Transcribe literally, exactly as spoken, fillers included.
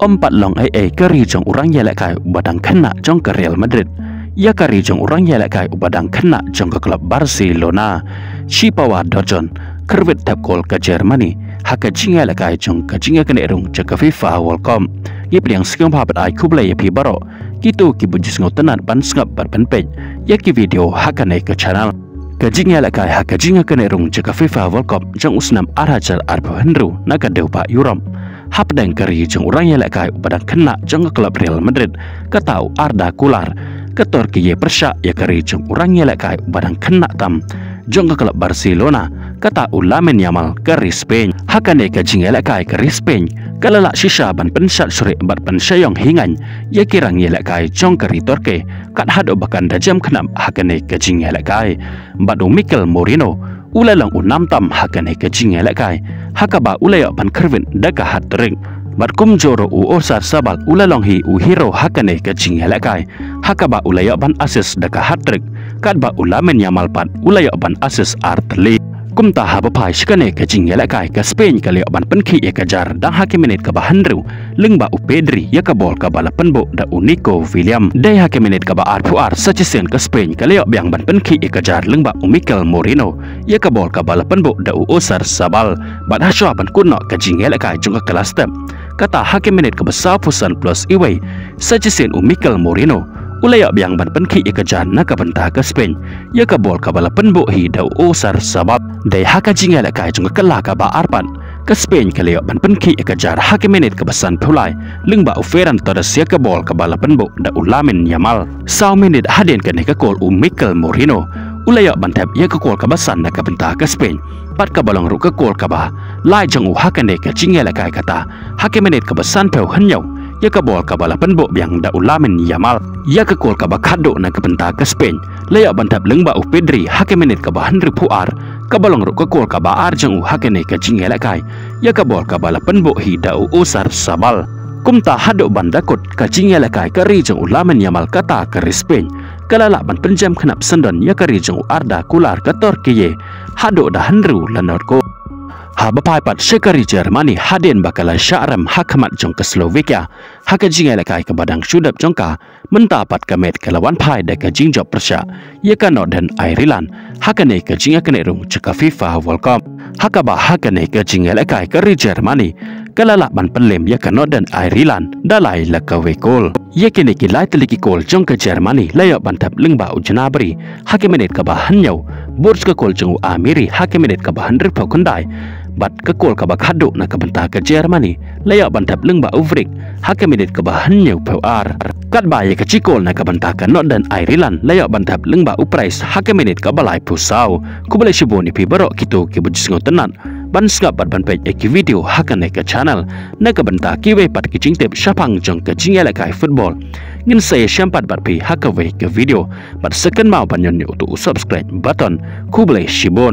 Ym pat long ei ei ka ri jong u rangïalehkai uba dang khynnah jong ka Real Madrid ïa ka ri jong u rangïalehkai uba dang khynnah jong ka klub Barcelona. Shi pawa Dortmund, khyrwit thep kol ka Germany ha ka jingïalehkai jong ka jingïakynduh rung jong ka FIFA World Cup. Ngi pdiang sngewbha bad ai khublei ïa phi baroh kito kiba ju sngewtynnat ban sngap bad ban peit ïa ki video ha kane ka channel. Ka jingïalehkai ha ka jingïakynduh rung jong ka FIFA World Cup jong u snem ar hajar arphew hynriew na ka dewbah Europe. Hapdeng ka ri jong u rangïalehkai uba dang khynnah jong ka klub Real Madrid, kata u Arda Güler, ka Turkey ïa pyrshah ïa ka ri jong u rangïalehkai uba dang khynnah tam jong ka klub Barcelona, kata u Lamine Yamal, ka ri Spain. Ha kane ka jingïalehkai ka ri Spain ka la lah shisha ban pynshad shrieh bad pynshah ïong hi ngaiñ ïa ki rangïalehkai jong ka ri Turkey, kat haduh ba kan da jem khnap ha kane ka jingïalehkai. Bad u Mikel Merino u la long u nam tam ha kane ka jingïalehkai, ha kaba u la ïoh ban khyrwit da ka hat-trick. Bad kumjuh ruh u Oyarzabal u la long hi u hero ha kane ka jingïalehkai, ha kaba u la ïoh ban assist da ka hat-trick, katba u Lamine Yamal pat u la ïoh ban assist artylli. Kumta haba phai sha kane ka jingïalehkai ka Spain ka la ïoh ban pynkhih ïa ka jar dang ha ka minit kaba hynriew lyngba u Pedri ïa ka bol kaba la pynbuh da u Nico Williams. Dei ha ka minit kaba arphew ar sa shisien ka Spain ka la ïoh biang ban pynkhih ïa ka jar lyngba u Mikel Merino ïa ka bol kaba la pynbuh da u Oyarzabal. Bad hashwa ban kut noh ka jingïalehkai jong ka la step, kata ha ka minit kaba sawphew san plus uwei sa shisien u Mikel Merino u la ïoh biang ban pynkhih ïa ka jar na ka bynta ka Spain ïa ka bol kaba la pynbuh hi da u Oyarzabal. Dei ha ka jingïalehkai jong ka la kaba ar pat ka Spain ka la ïoh ban pynkhih ïa ka jar ha ka minit kaba sanphew lai lyngba u Ferran Torres ïa ka bol kaba la pynbuh da u Lamine Yamal. Saw minit hadien kane ka kol u Mikel Merino u la ïoh ban thep ïa ka kol kaba san na ka bynta ka Spain, bad kaba long ruh ka kol kaba lai jong u ha kane ka jingïalehkai, kata ha ka minit kaba sanphew hynñiew ïa ka bol kaba la pynbuh biang da u Lamine Yamal. Ïa ka kol kaba khatduh na ka bynta ka Spain la ïoh ban thep lyngba u Pedri ha ka minit kaba hynriewphew ar, kaba long ruh ka kol kaba ar jong u ha kane ka jingïalehkai ïa ka bol kaba la pynbuh hi da u Oyarzabal. Kumta haduh ban da kut ka jingïalehkai ka ri jong u Lamine Yamal, kata ka ri Spain ka la lah ban pynjem khnap syndon ïa ka ri jong u Arda Güler, ka Turkey, haduh da hynriew la nod kol. Haba phai pat sha ka ri Germany, hadien ba ka la shah rem ha khmat jong ka Slovakia ha ka jingïalehkai kaba dang shu dep jong ka, mynta pat ka met ka la wan phai da ka jingjop pyrshah ïa ka Northern Ireland ha kane ka jingïakynduh rung jong ka FIFA World Cup, ha kaba ha kane ka jingïalehkai ka ri Germany ka la lah ban pynlem ïa ka Northern Ireland da lai la kawei kol. Ïa kine ki lai tylli ki kol jong ka Germany la ïoh ban thep lyngba u Gnabry ha ka minit kaba hynñiew, bad ka kol jong u Amiri ha ka minit kaba hynriewphew khyndai, bad ka kol kaba khatduh na ka bynta ka Germany la ïoh ban thep lyngba u Frick ha ka minit kaba hynñiewphew ar. Katba ïa ka shi kol na ka bynta ka Northern Ireland la ïoh ban thep lyngba u Price ha ka minit kaba laiphew saw. Khublei shibun ïa phi baroh kito kiba ju sngewtynnat ban sngap bad ban peit ïa ki video ha kane ka channel. Na ka bynta kiwei pat ki jingtip shaphang jong ka jingïalehkai football, ngin sa ïashem pat bad phi ha kawei ka video. Bad sa kynmaw ban ñion ïa uto u subscribe button. Khublei shibun.